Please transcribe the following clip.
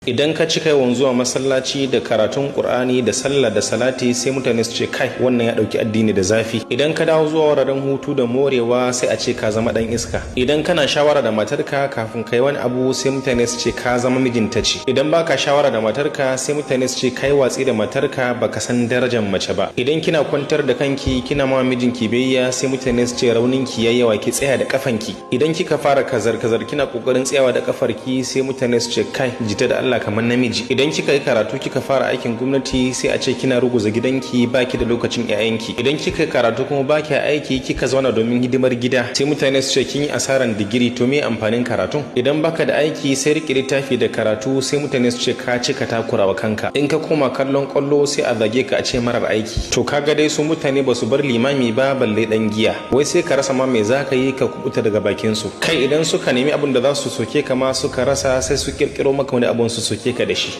Idan ka cika yawan zuwa masallaci da karatun Qur'ani da sallah da salati, sai mutane su ce, "Kai, wannan ya dauki addini da zafi." Idan ka dawo zuwa wuraren hutu da morewa, sai a ce ka zama dan iska. Idan kana shawara da matarka kafin kai wani abu, sai mutane su ce ka zama mijinta ce. Idan baka shawara da matarka, sai mutane su ce kai watsi da matarka, baka san darajar mace ba. Idan kina kwantar da kanki, kina ma mijinki biyayya, sai mutane su ce rauninki yayi yawa, ki tsaya da kafanki. Idan kika fara kazar kazar kina kokarin tsayawa da kafarki, sai mutane su ce, "Kai, jita da Allah kamar namiji." Idan kika yi karatu kika fara aikin gwamnati, sai a ce kina ruguza gidanki, baki da lokacin 'ya'yanki. Idan kika yi karatu kuma baki aiki, kika zauna domin hidimar gida, sai mutane su ce kin yi asaran digiri, to me amfanin karatun? Idan baka da aiki sai rike littafi da karatu, sai mutane su ce ka cika takurawa kanka. In ka koma kallon kwallo, sai a zage ka a ce marar aiki. To kaga dai su mutane ba su bar limami ba balle dan giya. Wai sai ka rasa ma me zaka yi ka kubuta daga bakin su. Kai, idan suka nemi abin da za su soke ka ma suka rasa, sai su kirkiro maka wani abun su soke ka da shi.